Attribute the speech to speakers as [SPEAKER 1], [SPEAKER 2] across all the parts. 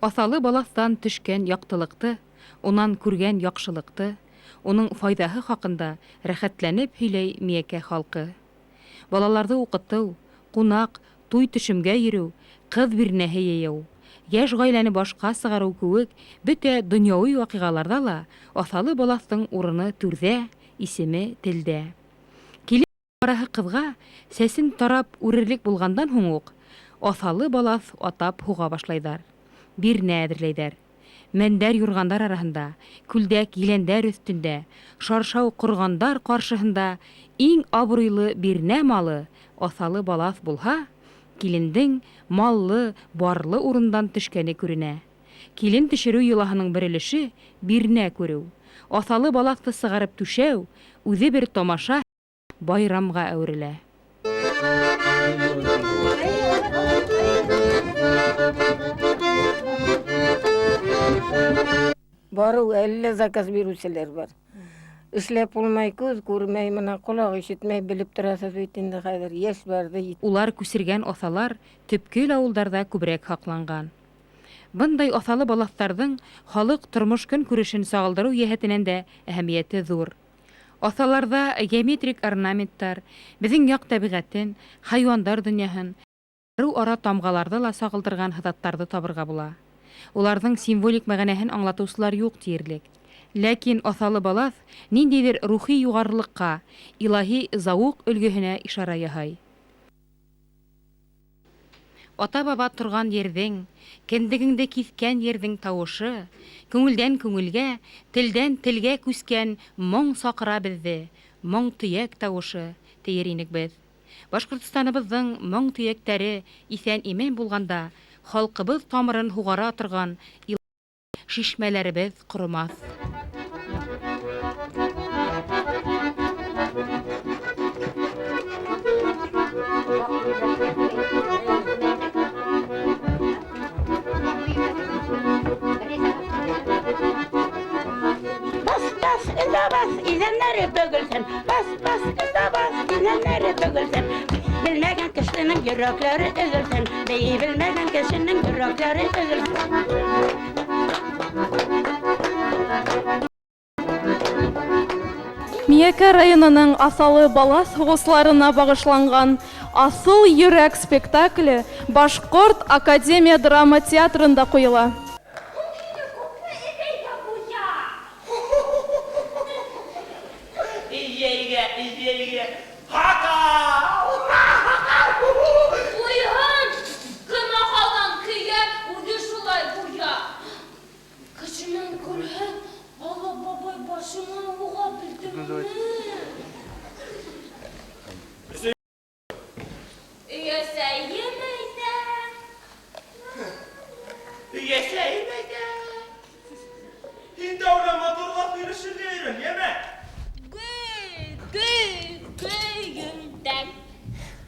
[SPEAKER 1] Аҫалы балаҫтан төшкән яҡтылыҡты, унан күргән яҡшылыҡты, уның файҙаһы хаҡында рәхәтләнеп һөйләй Миәкә халҡы. Балаларҙы уҡытыу, ҡунаҡ, туй-төшөмгә йөрөү, ҡыҙ бирнәһе йыйыу, йәш ғаиләне башҡа сығарыу кеүек бөтә донъяуи ваҡиғаларҙа ла аҫалы балаҫтың урыны түрҙә, исеме телдә. Килен Бараһы ҡыҙға сәсен тарап үрерлек булғандан һуң уҡ, аҫалы балаҫ атап һуға башлайҙар. Бирнә әҙерләйҙәр. Мендәр-юрғандар араһында, күлдәк-еләндәр өҫтөндә, шаршау ҡорғандар ҡаршыһында иң абруйлы бирнә малы аҫалы балаҫ булһа, килендең маллы, барлы урындан төшкәне күренә. Килен төшөрү йолаһының бер өлөшө, бирнә күреү. Аҫалы балаҫты сығарып түшәү, үҙе бер тамаша байрамға әүерелә.
[SPEAKER 2] Барыу әллә заказ бирүселәр бар. Эшләп булмай, күҙ күрмәй, мына колак ишетмәй, белеп торасыз бит инде хәзер, яшь барды.
[SPEAKER 1] Улар күсергән аҫалар төпкөл авылдарҙа күберәк һаҡланған. Бындай аҫалы балаҫтарҙың халыҡ тормош-көнкүрешен сағылдырыу йәһәтенән дә әһәмиәте ҙур. Аҫаларҙа геометрик орнаменттар, беҙҙең яҡ тәбиғәтен, хайуандар донъяһын, ырыу-ара тамғаларҙы ла сағылдырған һыҙаттарҙы табырға була. Уларҙың символик мәғәнәһен аңлатыусылар юҡ тиерлек. Ләкин аҫалы балаҫ ниндәйҙер рухи юғарылыҡҡа, илаһи зауыҡ өлгөһөнә ишара яһай. Ата-баба торған ерҙең, кендегеңде киҫкән ерҙең тауышы, күңелдән күңелгә, телдән телгә күскән моң саҡыра беҙҙе, моң төйәк тауышы, тиер инек беҙ. Башҡортостаныбыҙҙың моң төйәктәре иҫән-имен булғанда, халҡыбыҙ тамырын һуғара торған Шишмәләребеҙ ҡоромаҫ.
[SPEAKER 3] Бас, бас, эзә бас, идәннәре бөгелсен. Бас, бас, эзә бас, идәннәре бөгелсен. Белмәгән кешенең йөрәкләре өзелсен. Бейи белмәгән кешенең йөрәкләре өзелсен.
[SPEAKER 4] Миәкә районының Аҫалы балаҫ һуғыусыларына бағышланған Аҫыл йөрәк спектакле Башҡорт академия драма театрында ҡуйыла.
[SPEAKER 5] Җәйгә, җәйгә, һакал!
[SPEAKER 6] Куйһын, кем ахалган көйгә үзе шулай куя. Кешенең көлһә, Алла бабай башыңа уга белдеңме? Өясәем әйтә.
[SPEAKER 5] Өясәем әйтә. Һин тәүлә матурлап йөрешергә өйрән, яме?
[SPEAKER 6] Гөл, гөл, гөлйемдәк.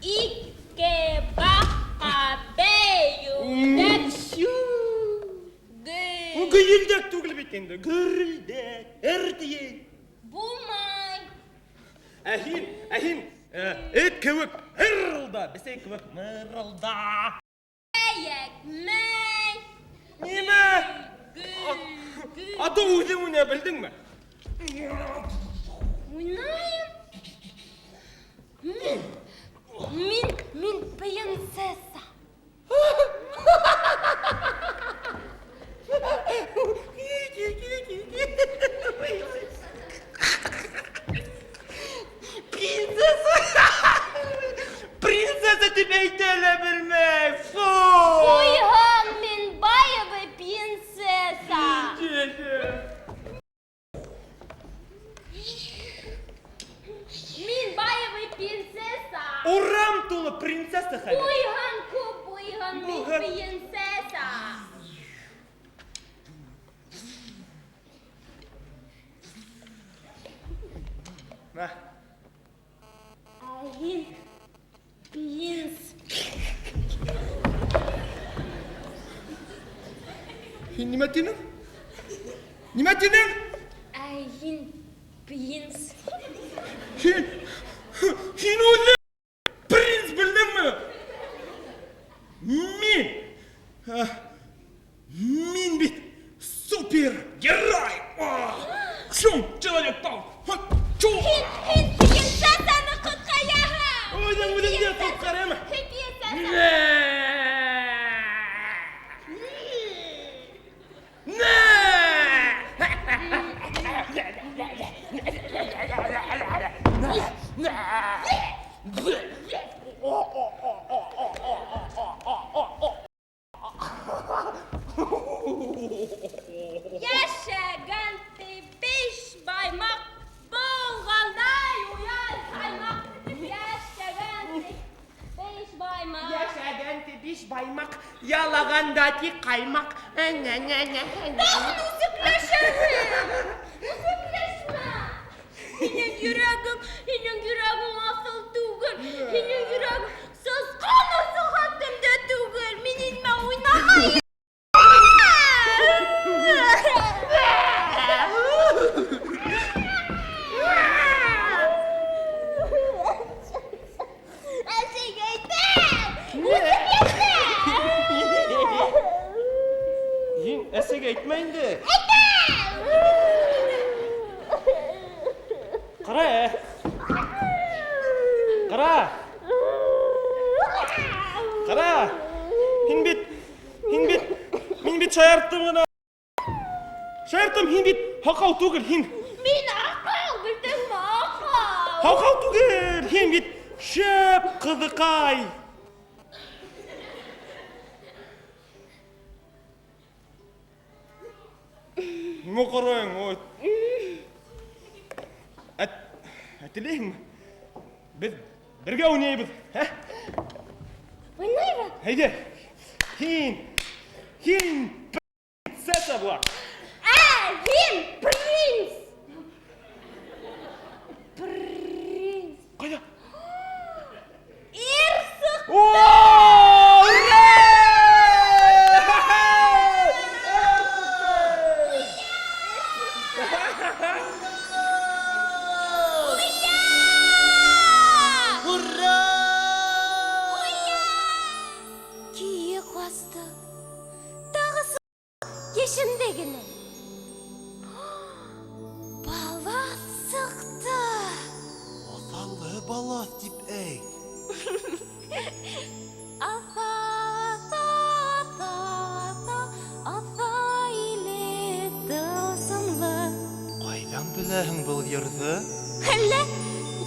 [SPEAKER 6] Ике бака бәюдәк. Гөл.
[SPEAKER 5] Гөелдәк түгел бит инде, гөрелдәк, эр тиен.
[SPEAKER 6] Булмай.
[SPEAKER 5] Ә һин, ә һин эт кеүек ырылда, бесәй кеүек мырылда.
[SPEAKER 6] Әйәкмәй.
[SPEAKER 5] Нимә? Аты үҙең уйнай белдеңме?
[SPEAKER 6] Уйнайым. Мин, мин, мин принцесса.
[SPEAKER 5] Принцесса! Принцесса дип әйтә лә белмәй. Фу!
[SPEAKER 6] Куйһын, мин баевый принцесса. Мин баевый принцесса.
[SPEAKER 5] Урам тулы принцесса хәзер.
[SPEAKER 6] Буйһын күп буйһын, мин принцесса.
[SPEAKER 5] Мә.
[SPEAKER 6] Ә һин принц.
[SPEAKER 5] Һин нимә тинең? Нимә тинең?
[SPEAKER 6] Ә һин принц.
[SPEAKER 5] Һин, һин үҙең принц белдеңме? Мин, Чум, человек-паук. Чум.
[SPEAKER 6] Һин, һин принцессаны ҡотҡаряһың.
[SPEAKER 5] Үҙең үҙеңде ҡотҡарам.
[SPEAKER 6] Һин принцесса.
[SPEAKER 5] Не!
[SPEAKER 6] Йәшәгән ти биш баймаҡ, булғандай уян ҡаймаҡ. Йәшәгән ти биш баймаҡ.
[SPEAKER 5] Йәшәгән ти биш баймаҡ, ялағанда ти ҡаймаҡ.
[SPEAKER 6] Тағын үсекләшәһең. Үсекләшмә. Һинең йөрәгең, һинең йөрәгең аҫыл түгел. Һинең йөрәгең сысҡан оҫо хәтлем дә түгел. Мин инмә уйнамайым. Әсәйгә әйтәм! Үсекләшмә!
[SPEAKER 5] Һин әсәйгә әйтмә инде. Ҡара. Ҡара. Ҡара. Һин бит, һин бит, мин бит шаярттым ғына. Шаярттым, һин бит һаҡау түгел, һин.
[SPEAKER 6] Мин аҡау, белдеңме, аҡау.
[SPEAKER 5] Һаҡау түгел, һин бит шәп ҡыҙыҡай. Нимә ҡарайың, ой. Ә теләйһеңме? Беҙ бергә уйнайбыҙ, ә?
[SPEAKER 6] Уйнайбыҙ?
[SPEAKER 5] Әйҙә. Һин, һин принцесса була.
[SPEAKER 6] Ә, һин принц. Принц.
[SPEAKER 5] Ҡайҙа?
[SPEAKER 6] Ир сыҡты.
[SPEAKER 5] Ура!
[SPEAKER 7] Ура!
[SPEAKER 6] Кейек асты. Тағы йәшенде генә. Балаҫ сыҡты.
[SPEAKER 7] Аҫаллы балаҫ тип әйт.
[SPEAKER 6] Аҫа, аҫа, аҫа, аҫа, аҫа иле тылсымлы.
[SPEAKER 7] Ҡайҙан беләһең был йырҙы?
[SPEAKER 6] Әллә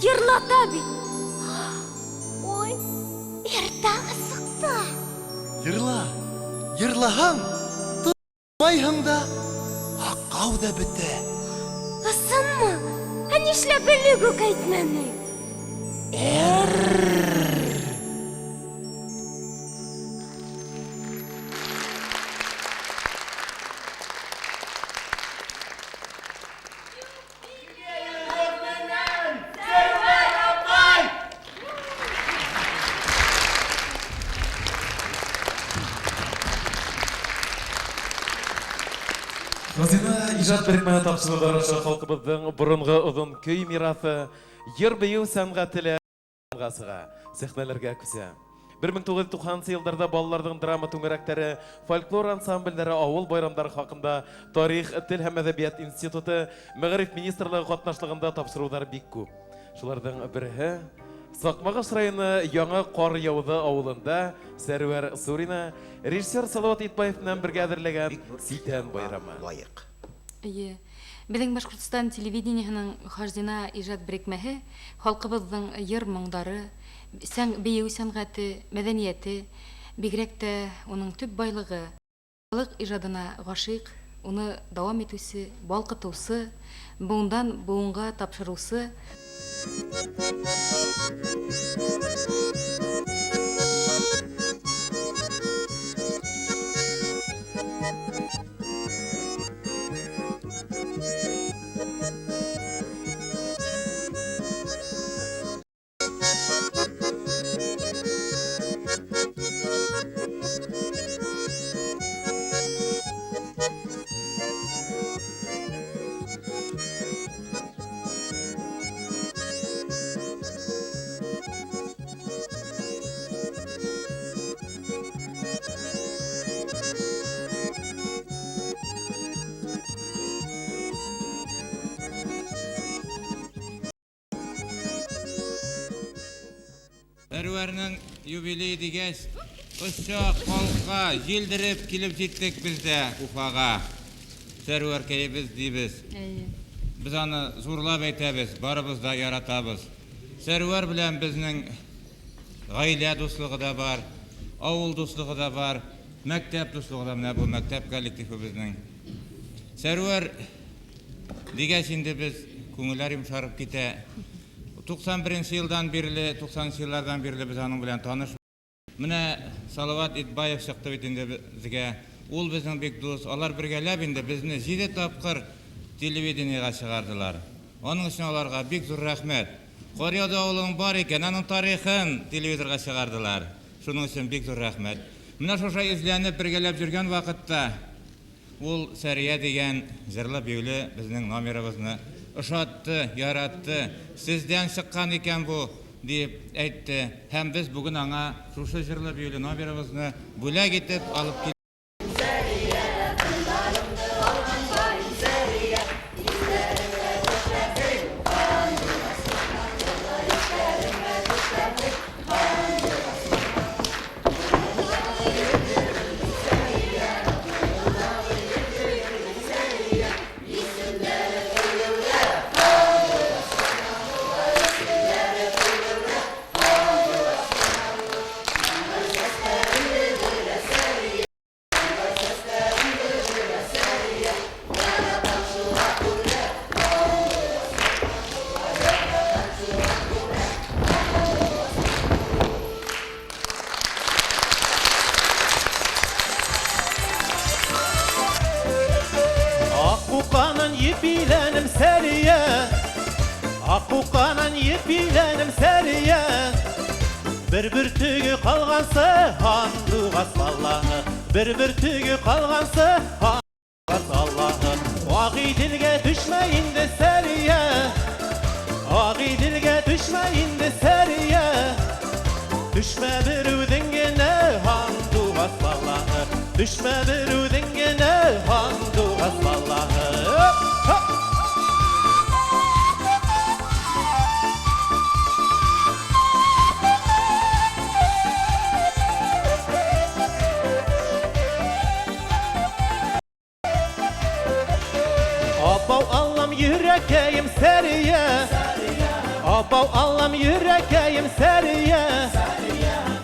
[SPEAKER 6] йырлата бит. Ой, ир тағы сыҡты.
[SPEAKER 7] Йырла, йырлаһаң, тормайһың да, һаҡау ҙа бөтә.
[SPEAKER 6] Ысынмы? Ә нишләп элек үк әйтмәнең?
[SPEAKER 8] Хазина ижат берекмәһе тапшырыуҙары аша халҡыбыҙҙың боронғо оҙон көй мираҫы, йыр-бейеү сәнғәте лә сыға, сәхнәләргә күсә. Бер мең туғыҙ йөҙ туҡһанынсы йылдарҙа балаларҙың драма түңәрәктәре, фольклор ансамблдәре, ауыл байрамдары хаҡында Тарих, тел һәм әҙәбиәт институты, Мәғариф министрлығы ҡатнашлығында тапшырыуҙар бик күп. Шуларҙың береһе Саҡмағош районы Яңы Ҡаръяуҙы ауылында Сәрүәр Сурина режиссер Салауат Итбаев менән бергә әҙерләгән Ситән байрамы.
[SPEAKER 9] Лайыҡ.
[SPEAKER 1] Эйе. Беҙҙең Башҡортостан телевидениеһының Хаждина ижад берекмәһе халҡыбыҙҙың йыр моңдары, бейеү сәнғәте, мәҙәниәте, бигерәк тә уның төп байлығы халыҡ ижадына ғашиҡ, уны дауам итеүсе, балҡытыусы, быуындан быуынға тапшырыусы.
[SPEAKER 9] Сәрвәрнең юбилее дигәч, оча, калка, җилдереп килеп җиттек без дә Уфага. Сәрвәркәебез дибез.
[SPEAKER 1] Әйе.
[SPEAKER 9] Без аны зурлап әйтәбез, барыбыз да яратабыз. Сәрвәр белән безнең гаилә дуслыгы да бар, авыл дуслыгы да бар, мәктәп дуслыгы да, менә бу мәктәп коллективы безнең. Сәрвәр дигәч инде без күңелләр йомшарып китә. 91 нче елдан бирле, 90 нчы еллардан бирле без аның белән таныш. Менә Салават Итбаев чыкты бит инде безгә. Ул безнең бик дус. Алар бергәләп инде безне җиде тапкыр телевидениегә чыгардылар. Аның өчен аларга бик зур рәхмәт. Каръяды авылының бар икән, аның тарихын телевизорга чыгардылар. Шуның өчен бик зур рәхмәт. Менә шушы эзләнеп, бергәләп йөргән вакытта ул Сәрия дигән җырлы-биюле безнең номерыбызны ошатты, яратты. Сездән чыккан икән бу, диеп әйтте. Һәм без бүген аңа шушы җырлы-биюле номерыбызны бүләк итеп алып килдек.
[SPEAKER 7] Ак куканын епиләнем Сәрия, Ак куканын епиләнем Сәрия. Бер бөртеге калгансы һандугас балаһы, Бер бөртеге калгансы һандугас Аллаһы. Агыйделгә төшмә инде Сәрия, Агыйделгә төшмә инде Сәрия. Төшмә берүзең генә һандугас балаһы, Төшмә берүзең генә һандугас балаһы. Хоп! Абау Аллам йөрәкәем Сәрия, Абау Аллам йөрәкәем Сәрия.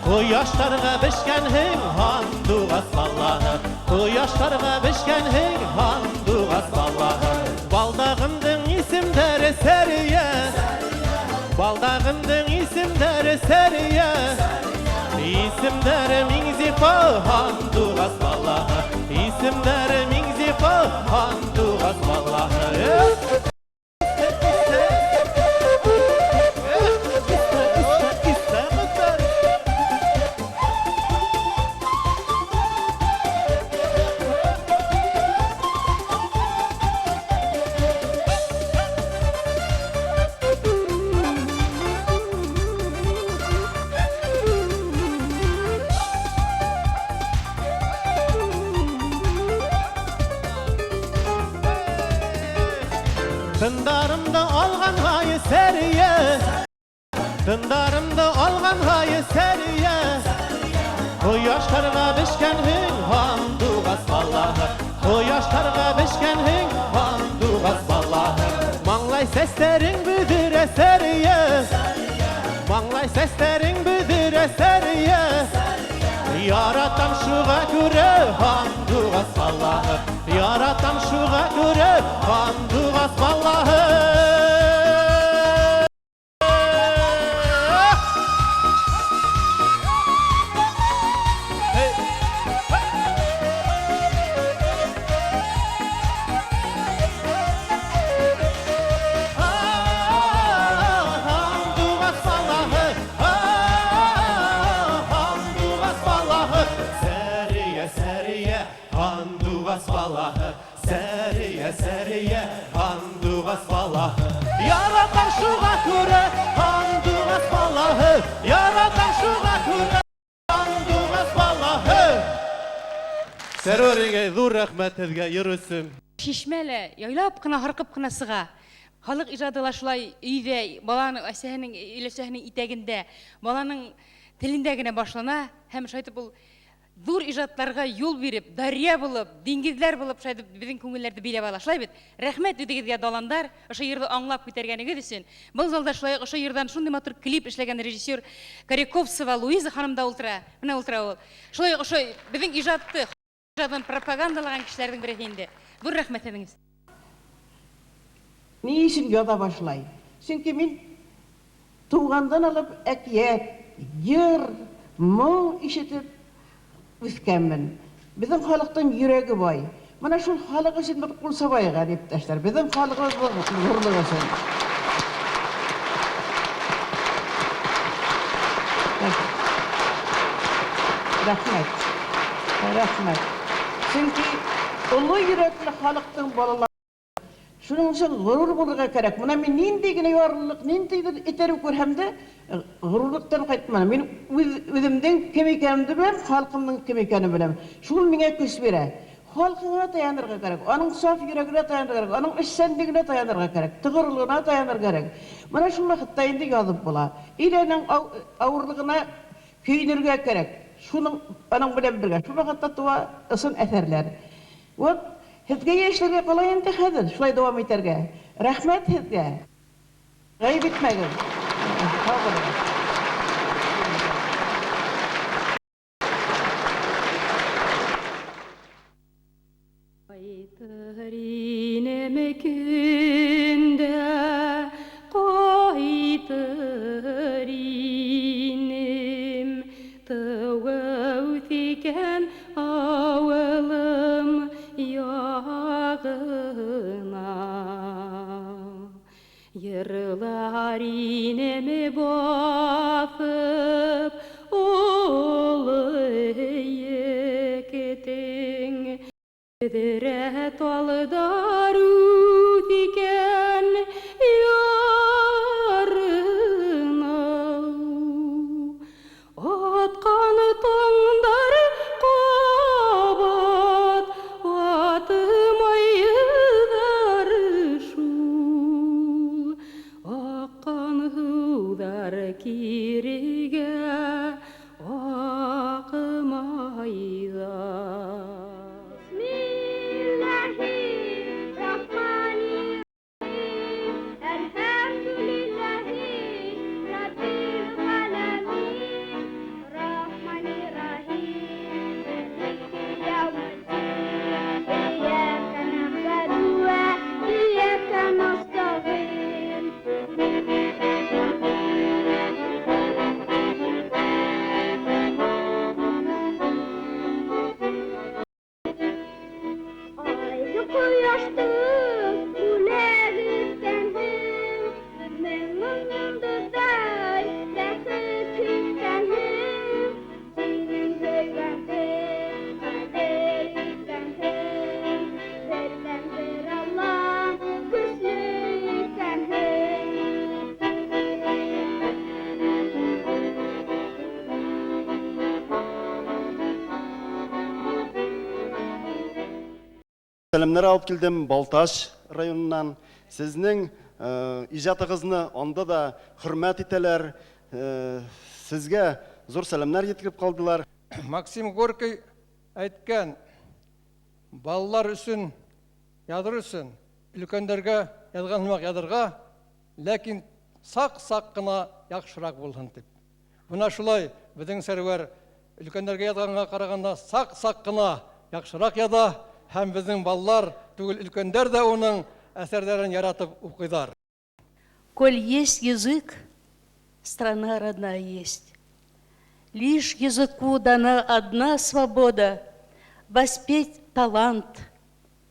[SPEAKER 7] Кояшларга бешкәнһең һандугас балаһы, Кояшларга бешкәнһең һандугас балаһы. Балдагымдың исемдәре Сәрия, Балдагымдың исемдәре Сәрия. Исемдәре Миңзифа һандугас балаһы, Исемдәре Миңзифа һандугас балаһы. Тындарымды алғанғайы Сәрия, Тындарымды алғанғайы Сәрия. Кояшларга бешкәнһең һандугас балаһы, Кояшларга бешкәнһең һандугас балаһы. Маңлай сәсләрең бөдерә Сәрия, Маңлай сәсләрең бөдерә Сәрия. Яратам шуға күрә һандугас балаһы, Яратам шуға күрә һандугас балаһы. Һандугас балаһы, һандугас балаһы. Сәрия, Сәрия, һандугас балаһы. Сәрия, Сәрия, һандугас балаһы. Яратам шуға күрә һандугас балаһы, Яратам шуға күрә һандугас балаһы. Сәрвәр еңгәй, ҙур рәхмәт һеҙгә йыр өсөн.
[SPEAKER 1] Шишмә лә яйлап кына һарҡып кына сыға. Халыҡ ижады ла шулай өйҙә, баланың, әсәһенең, өләсәһенең итәгендә, баланың телендә генә башлана һәм шулай итеп ул ҙур ижадларға юл биреп, дарья булып, диңгеҙҙәр булып шулай итеп беҙҙең күңелләрҙе биләп ала. Шулай бит? Рәхмәт үҙегеҙгә, Даландар, ошо йырҙы аңлап күтәргәнегеҙ өсөн. Был залда шулай уҡ ошо йырҙан шундай матур клип эшләгән режиссер Коряковцева Луиза ханым да ултыра. Менә ултыра ул. Шулай уҡ ошо беҙҙең ижадты, ижадын пропагандалаған кешеләрҙең береһе инде. Ҙур рәхмәт һеҙҙең өсөн.
[SPEAKER 10] Ни өсөн яҙа башлай? Сөнки мин тыуғандан алып әкиәт, йыр, моң ишетеп үҫкәнмен. Беҙҙең халыҡтың йөрәге бай. Мына шул халыҡ өсөн бер ҡул сабайыҡ әле, иптәштәр. Беҙҙең халыҡыбыҙ ҙурлыҡ өсөн. Рәхмәт. Рәхмәт. Сөнки оло йөрәкле халыҡтың балалары. Шуның өсөн ғорур булырға кәрәк. Мына мин ниндәй генә ярлылыҡ, ниндәйҙер этәреү күрһәм дә, ғорурлыҡтан ҡайтманым. Мин үҙемдең кем икәнемде беләм, халҡымдың кем икәнен беләм. Шул миңә көс бирә. Халҡыңа таянырға кәрәк, аның саф йөрәгенә таянырға кәрәк, аның эшсәнлегенә таянырға кәрәк, тоғролоғона таянырға кәрәк. Мына шул ваҡытта инде яҙып була. Иленең ауырлығына көйөнөргә кәрәк. Шуның аның белән бергә шул ваҡытта тыуа ысын әҫәрләр. Вот һеҙгә йәшләргә ҡала инде хәҙер шулай дауам итәргә. Рәхмәт һеҙгә. Ғәйеп итмәгеҙ. Һау булығыҙ.
[SPEAKER 1] Ҡайтыр инем көндә, ҡайтыр инем, тыуып үҫкән ауылым яғына. Йырлар инем баҫып оло эйектең, бөҙрә талдар үҫкән ярына. Атҡан таңдар ҡабат атмайҙар шул, аҡҡан һыуҙар кирегә аҡмайҙар.
[SPEAKER 11] Сәламнәр алып килдем Балтач районыннан. Сезнең ижадығыҙны анда да хөрмәт итәләр. Сезгә зур сәламнәр еткереп калдылар.
[SPEAKER 12] Максим Горький әйткән, балалар өсөн яҙыр өсөн өлкәндәргә яҙған һымаҡ яҙырға, ләкин саҡ-саҡ ҡына яҡшыраҡ булһын тип. Бына шулай беҙҙең Сәрүәр өлкәндәргә яҙғанға ҡарағанда саҡ-саҡ ҡына яҡшыраҡ яҙа, һәм беҙҙең балалар түгел өлкәндәр ҙә уның әҫәрҙәрен яратып уҡыйҙар.
[SPEAKER 13] Коль есть язык, страна родная есть. Лишь языку дана одна свобода воспеть талант,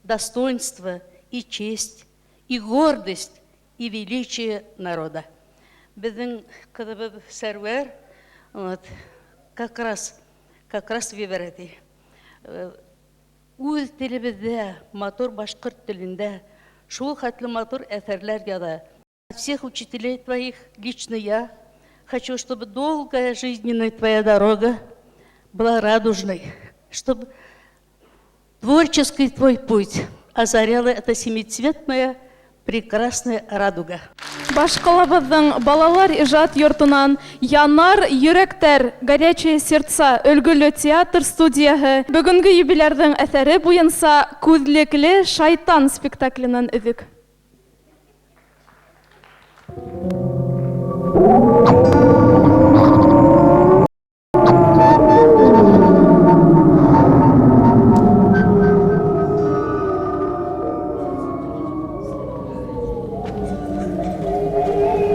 [SPEAKER 13] достоинство и честь, и гордость, и величие народа. Беҙҙең ҡыҙыбыҙ Сәрүәр, как раз ебәрә ти. Үҙ телебеҙҙә, матур башҡорт телендә шул хәтле матур әҫәрләр яҙа. Всех учителей твоих, лично я, хочу, чтобы долгая жизненная твоя дорога была радужной, чтобы творческий твой путь озаряла эта семицветная Прекрасная радуга.
[SPEAKER 4] Башҡалабыҙҙың балалар ижад йортонан Янар йөрәктәр, Горячие сердца өлгөлө театр студияһы бөгөнгө юбилярҙың әҫәре буйынса Күҙлекле шайтан спектакленән өҙөк.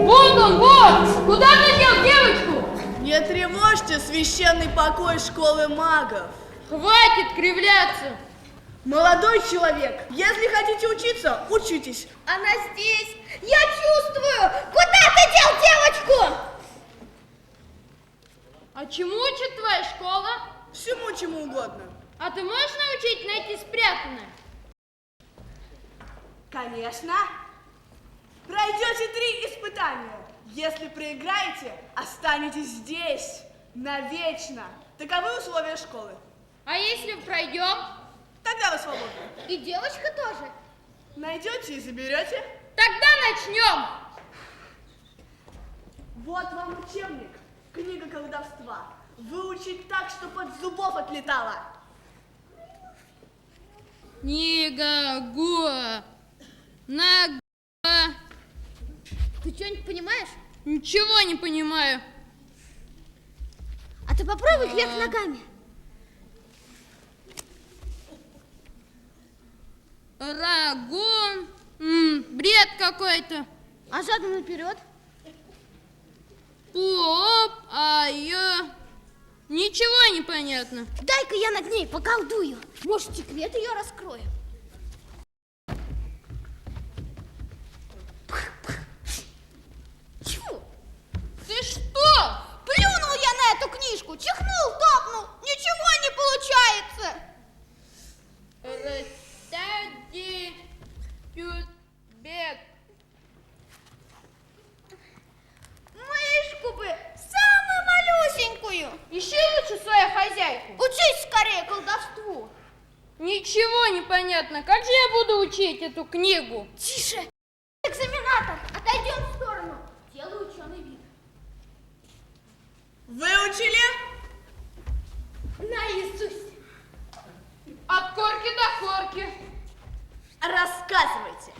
[SPEAKER 14] Вот он, вот! Куда ты дел девочку?
[SPEAKER 15] Не тревожьте священный покой школы магов.
[SPEAKER 14] Хватит кривляться.
[SPEAKER 15] Молодой человек, если хотите учиться, учитесь.
[SPEAKER 16] Она здесь. Я чувствую. Куда ты дел девочку?
[SPEAKER 14] А чему учит твоя школа?
[SPEAKER 15] Всему, чему угодно.
[SPEAKER 14] А ты можешь научить найти спрятанное?
[SPEAKER 15] Конечно. Пройдете 3 испытания. Если проиграете, останетесь здесь навечно. Таковы условия школы.
[SPEAKER 14] А если пройдем?
[SPEAKER 15] Тогда вы свободны.
[SPEAKER 16] И девочка тоже.
[SPEAKER 15] Найдете и заберете.
[SPEAKER 14] Тогда начнем.
[SPEAKER 15] Вот вам учебник. Книга колдовства. Выучить так, чтоб от зубов отлетала.
[SPEAKER 14] Книга, гуа, нага.
[SPEAKER 16] Ты что-нибудь понимаешь?
[SPEAKER 14] Ничего не понимаю.
[SPEAKER 16] А ты попробуй кверх ногами.
[SPEAKER 14] Рагун. Бред какой-то.
[SPEAKER 16] А задом наперед?
[SPEAKER 14] Поп, а я... Ничего не понятно.
[SPEAKER 16] Дай-ка я над ней поколдую. Может, секрет ее раскрою. Тьфу!
[SPEAKER 14] Ты что?
[SPEAKER 16] Плюнул я на эту книжку, чихнул, топнул. Ничего не получается.
[SPEAKER 14] Растади тютбек.
[SPEAKER 16] Мышку бы, самую малюсенькую.
[SPEAKER 14] Ищи лучше свою хозяйку.
[SPEAKER 16] Учись скорее колдовству.
[SPEAKER 14] Ничего не понятно. Как же я буду учить эту книгу?
[SPEAKER 16] Тише! Экзаменатор, отойдем в сторону. Делаю ученый вид.
[SPEAKER 15] Выучили?
[SPEAKER 16] Наизусть.
[SPEAKER 14] От корки до корки.
[SPEAKER 15] Рассказывайте.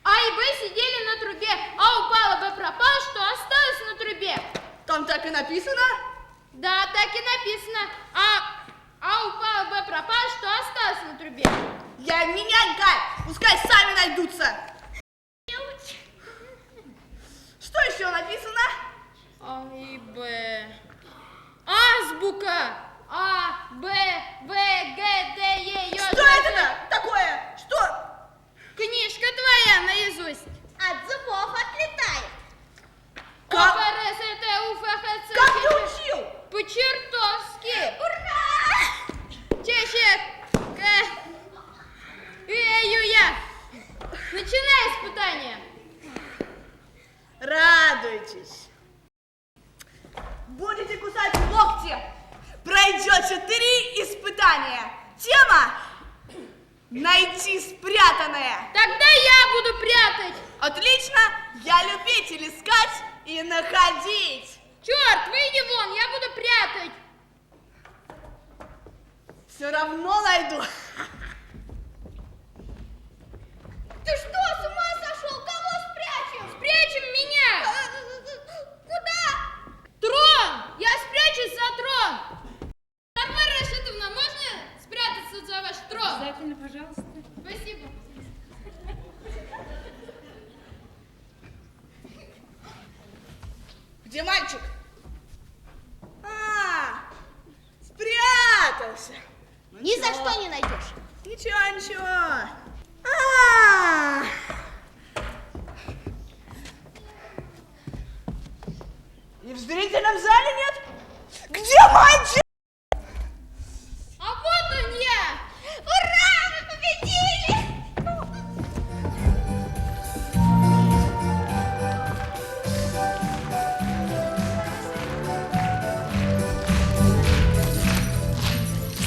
[SPEAKER 14] А и Б сидели на трубе, А упала, Б пропала, что осталось на трубе?
[SPEAKER 15] Там так и написано?
[SPEAKER 14] Да, так и написано. А упала, Б пропала, что осталось на трубе?
[SPEAKER 15] Я не нянька, пускай сами найдутся. Что еще написано?
[SPEAKER 14] А и Б. Азбука. А, Б, В, Г, Д, Е, J.
[SPEAKER 15] Что это такое? Что?
[SPEAKER 14] Книжка твоя наизусть.
[SPEAKER 16] От зубов отлетает.
[SPEAKER 14] Как? О, П, Р, С, Т, У, Ф, Х, Ц.
[SPEAKER 15] Как ты учил?
[SPEAKER 14] По-чертовски.
[SPEAKER 16] Ура!
[SPEAKER 14] Ч, Щ, К, Э, Ю, Я. Начинай испытание.
[SPEAKER 15] Радуйтесь. Будете кусать локти. Пройдете 3 испытания. Тема «Найти спрятанное».
[SPEAKER 14] Тогда я буду прятать.
[SPEAKER 15] Отлично. Я любитель искать и находить.
[SPEAKER 14] Черт, выйди вон, я буду прятать.
[SPEAKER 15] Все равно найду.
[SPEAKER 16] Ты что, с ума сошел? Кого спрячем?
[SPEAKER 14] Спрячем меня.
[SPEAKER 16] Куда?
[SPEAKER 14] Трон! Я спрячусь за трон. Тамара Рашитовна, можно спрятаться за ваш трон?
[SPEAKER 1] Обязательно, пожалуйста.
[SPEAKER 14] Спасибо.
[SPEAKER 15] Где мальчик? А, спрятался.
[SPEAKER 16] Ну, ни за что не найдешь.
[SPEAKER 15] Ничего, ничего. А! И в зрительном зале нет? Где мальчик?
[SPEAKER 14] А вот он я!
[SPEAKER 16] Ура! Мы победили!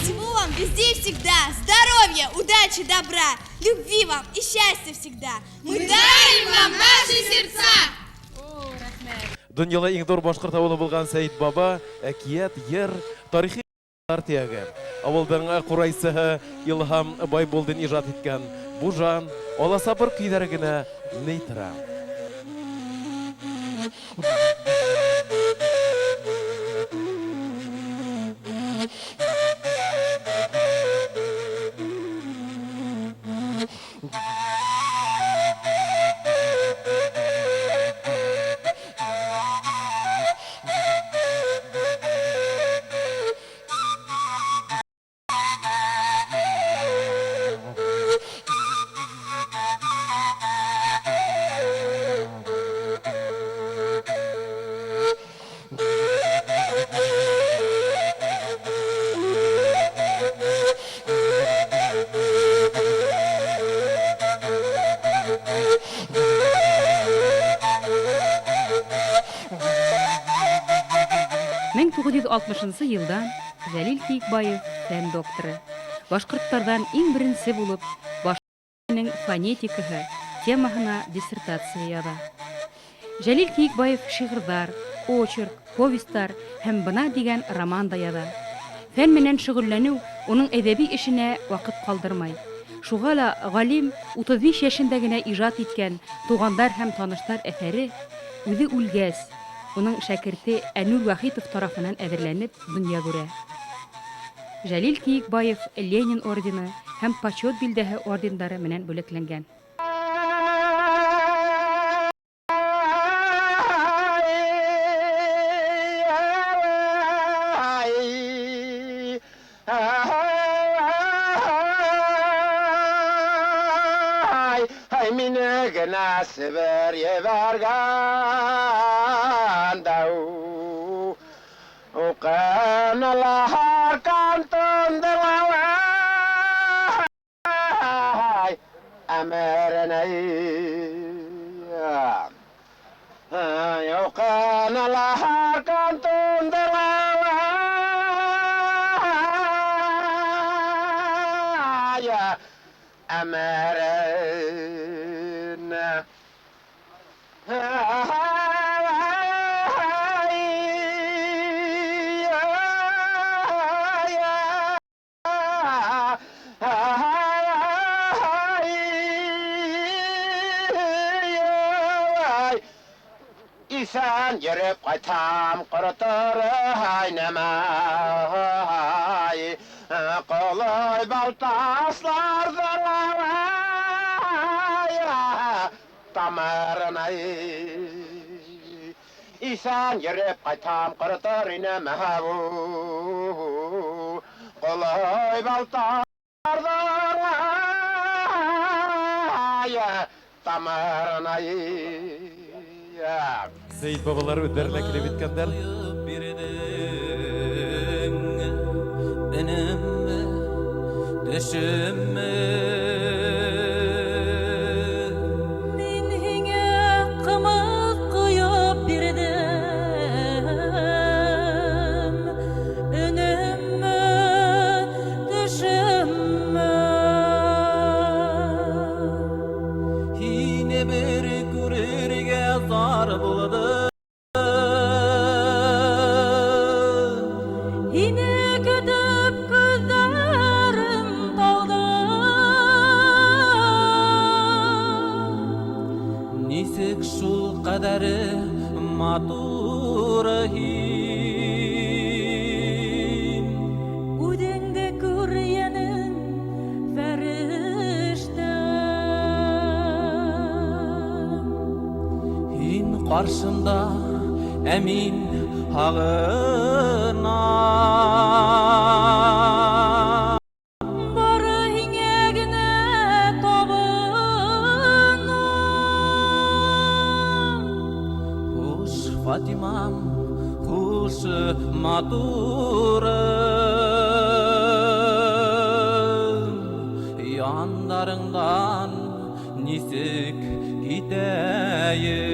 [SPEAKER 6] Всего вам везде и всегда здоровья, удачи!
[SPEAKER 16] Удачи, добра, любви вам и счастья всегда.
[SPEAKER 14] Мы дарим вам наши сердца!
[SPEAKER 8] Дөньяла иң ҙур башҡорт ауылы булған Сәйет Баба әкиәт, йыр, тарихи төйәге. Ауылдың ҡурайсыһы Илһам Байбулдин ижад иткән Бужан, Аласабыр көйҙәре генә ни тора.
[SPEAKER 1] Мең туғыҙ йөҙ алтмышынсы йылдан Жәлил Кейекбаев фән докторы. Башҡорттарҙан иң беренсе булып башҡорт теленең фонетикаһы темаһына диссертация яҙа. Жәлил Кейекбаев шиғырҙар, очерк, повестар һәм бына тигән роман да яҙа. Фән менән шөғөлләнеү уның әҙәби эшенә ваҡыт ҡалдырмай. Шуға ла ғалим 35 йәшендә генә ижад иткән Туғандар һәм таныштар әҫәре үҙе үлгәс, уның шәкерте Әнүр Вахитов тарафынан әҙерләнеп донъя күрә. Жәлил Кейекбаев Ленин ордены һәм Почет билдәһе ордендары менән бүләкләнгән.
[SPEAKER 17] Мине генә Себер ебәргән дәү. Уҡыналар кантондылай әмеренә. Уҡыналар кантондылай әмеренә. Иҫән йөрөп ҡайтам, ҡоротор һайнамай, ҡолай балтасларҙың тамырынай. Иҫән йөрөп ҡайтам, ҡоротор инем, ҡолай балтарҙың тамырынай.
[SPEAKER 8] Сәйет бабалары үҙҙәренә килеп еткәндәр.
[SPEAKER 18] Өнөммө, төшөммө?
[SPEAKER 6] Мин һиңә ҡымыҙ ҡойоп бирҙем. Өнөммө, төшөммө?
[SPEAKER 18] Һине бер күрергә зар булдым.
[SPEAKER 6] Һине көтөп күҙҙәрем талды.
[SPEAKER 18] Нисек шул ҡәҙәре матур һин?
[SPEAKER 6] Үҙеңде күргәнем фәрештә.
[SPEAKER 18] Һин ҡаршымда, ә мин һағынам.
[SPEAKER 6] Бары һиңә генә табынам.
[SPEAKER 18] Хуш, Фатимам, хуш, матурым. Яндарыңдан нисек китәйем?